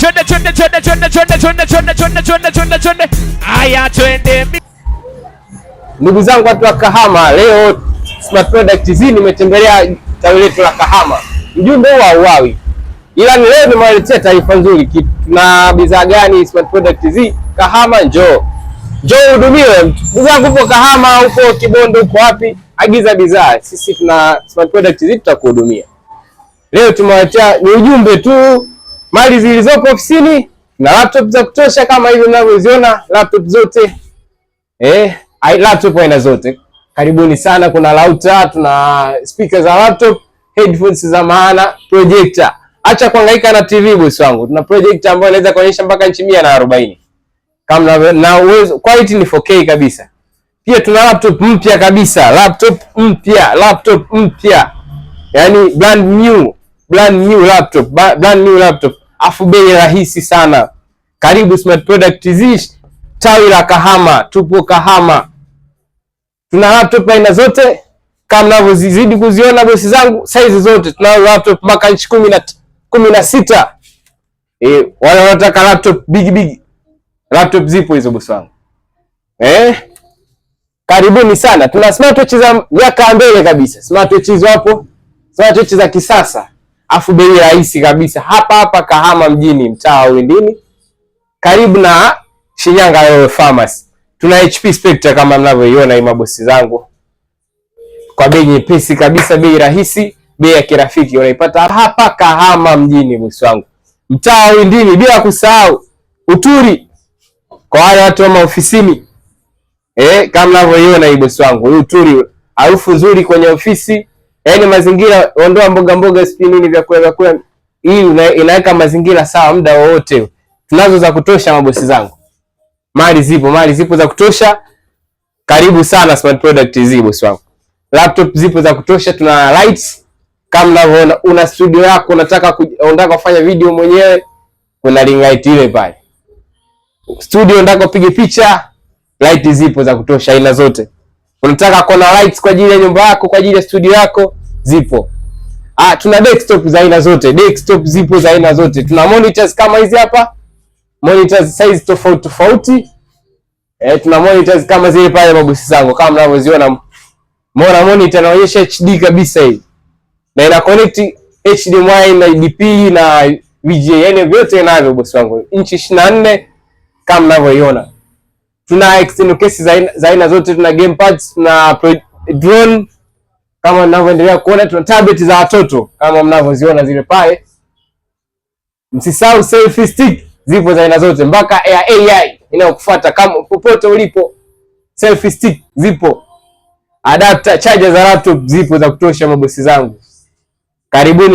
Twende, twende, twende, twende, twende, twende, twende, twende, twende, twende, twende. Haya, twende. Ndugu zangu watu wa Kahama, leo Smart Product TZ nimetembelea tawi letu la Kahama. Mjumbe huwa hauawi, ila ni leo nimewaletea taarifa nzuri. Tuna bidhaa gani Smart Product TZ Kahama? Njoo njoo uhudumiwe. Ndugu yangu, upo Kahama, upo Kibondo, uko wapi? Agiza bidhaa, sisi tuna Smart Product TZ tutakuhudumia. Leo tumewaletea ni ujumbe tu, mali zilizopo ofisini na laptop za kutosha kama hivi mnavyoziona laptop zote, laptop aina zote. Karibuni sana, kuna router, tuna speaker za laptop, headphones za maana, projector. Acha kuhangaika na TV bosi wangu, tuna projector ambayo inaweza kuonyesha mpaka inchi 140 kama na uwezo, quality ni 4K kabisa. Pia tuna laptop mpya kabisa, laptop mpya, laptop mpya, yani brand new, brand new laptop, brand new laptop, afu bei rahisi sana. Karibu Smart Product TZ tawi la Kahama, tupo Kahama. Tuna laptop aina zote kama mnavyozidi kuziona bosi zangu, size zote tuna laptop mpaka inchi 16. Wale wanataka laptop big big laptop zipo hizo bosi wangu. Karibuni sana. Tuna smartwatch za miaka ya mbele kabisa. Smartwatch hizo hapo, smartwatch za kisasa, afu bei rahisi kabisa, hapa hapa Kahama mjini, mtaa wa Windini, karibu na Shinyanga Royal Pharmacy. Tuna HP Spectre kama mnavyoiona hii mabosi zangu, kwa bei nyepesi kabisa, bei rahisi, bei ya kirafiki, unaipata hapa Kahama mjini bosi wangu, mtaa wa Windini, bila kusahau Uturi kwa wale watu wa maofisini. Kama mnavyoiona hii bosi wangu, hii uturi, harufu nzuri kwenye ofisi, yaani mazingira, ondoa mboga mboga, sijui nini, vyakula vyakula, hii inaweka mazingira sawa muda wowote. Tunazo za kutosha mabosi zangu, mali zipo, mali zipo za kutosha. Karibu sana Smart Product TZ bosi wangu. Laptop zipo za kutosha, tuna lights kama mnavyoona. Una studio yako unataka kufanya video mwenyewe, kuna ring light ile pale. Studio unataka upige picha, light zipo za kutosha aina zote. Unataka kona lights kwa ajili ya nyumba yako, kwa ajili ya studio yako, zipo. Ah, tuna desktop za aina zote, desktop zipo za aina zote. Tuna monitors kama hizi hapa, monitors size tofauti tofauti. Tuna monitors kama zile pale mabosi zangu, kama mnavyoziona. Umeona monitor inaonyesha HD kabisa hii. Na ina connect HDMI na DP na VGA, yani vyote inavyo bosi wangu. Inchi 24 kama mnavyoiona. Tuna external case za aina zote, tuna gamepads, tuna drone kama mnavyoendelea kuona, tuna tablet za watoto kama mnavyoziona zile pale. Msisahau selfie stick zipo za aina zote mpaka ya AI inayokufuata kama popote ulipo. Selfie stick zipo, adapter, charger za laptop zipo za kutosha mabosi zangu. Karibuni.